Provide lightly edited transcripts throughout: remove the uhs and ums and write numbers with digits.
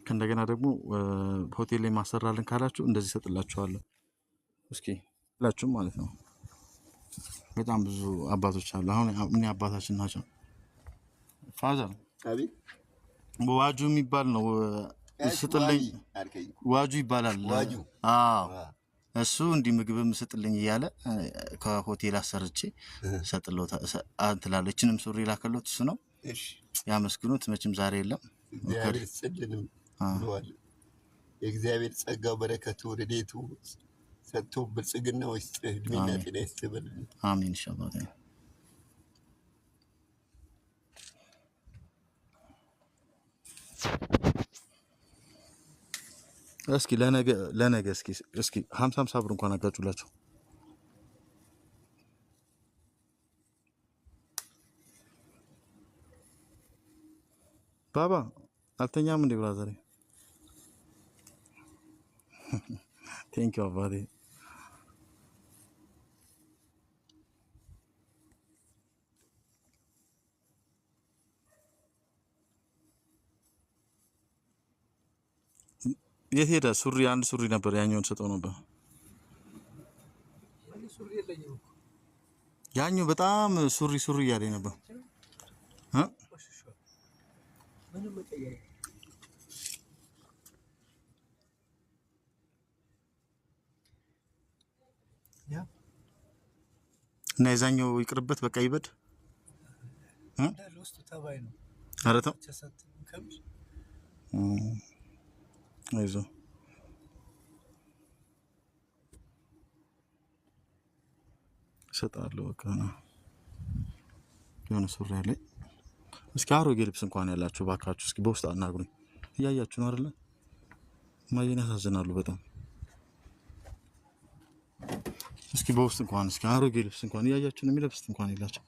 ከእንደገና ደግሞ ሆቴል ላይ ማሰራልን ካላችሁ እንደዚህ እሰጥላችኋለሁ። እስኪ ላችሁም ማለት ነው። በጣም ብዙ አባቶች አሉ። አሁን እኔ አባታችን ናቸው። Father አቤት። ዋጁ የሚባል ነው ስጥልኝ፣ አልከኝ። ዋጁ ይባላል። ዋጁ። አዎ፣ እሱ እንዲህ ምግብም ስጥልኝ እያለ ከሆቴል አሰርቼ ሰጥሎታ እንትላለሁ። ይችንም ሱሪ ላከሎት እሱ ነው። እሺ፣ ያመስግኑት። መቼም ዛሬ የለም። እግዚአብሔር ይስጥልንም ብለዋል። የእግዚአብሔር ጸጋው በረከቱ ረድኤቱ ሰጥቶ ብልጽግናው ይስጥህ፣ እድሜና አሜን። ጤና ይስጥህ በልልን። አሜን። ኢንሻአላህ። እስኪ ለነገ ለነገ እስኪ 50 50 ብር እንኳን አጋጩላቸው። ባባ አልተኛም እንዴ brother? Thank you አባቴ። የት ሄደ? ሱሪ አንድ ሱሪ ነበር፣ ያኛውን ሰጠው ነበር። ሱሪ የለኝም እኮ። ያኛው በጣም ሱሪ ሱሪ እያለኝ ነበር እ? ቆሽሿል። ምንም መቀየር ያ እና የዛኛው ይቅርበት፣ በቃ ይበድ እ? እንዳለ ውስጡ ተባይ ነው። ኧረ ተው። ብቻ ሳትከምር አይዞህ፣ እሰጥሃለሁ። በቃ ነው የሆነ ሱሪ አለኝ። እስኪ አሮጌ ልብስ እንኳን ያላችሁ ባካችሁ እስኪ በውስጥ አናግሩኝ። እያያችሁ ነው አይደለ? ማየን ያሳዝናሉ በጣም። እስኪ በውስጥ እንኳን እስኪ አሮጌ ልብስ እንኳን እያያችሁ ነው፣ የሚለብሱት እንኳን የላቸው።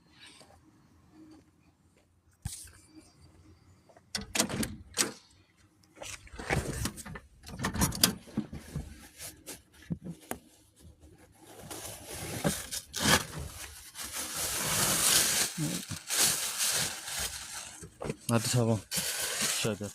አዲስ አበባ ሸገር።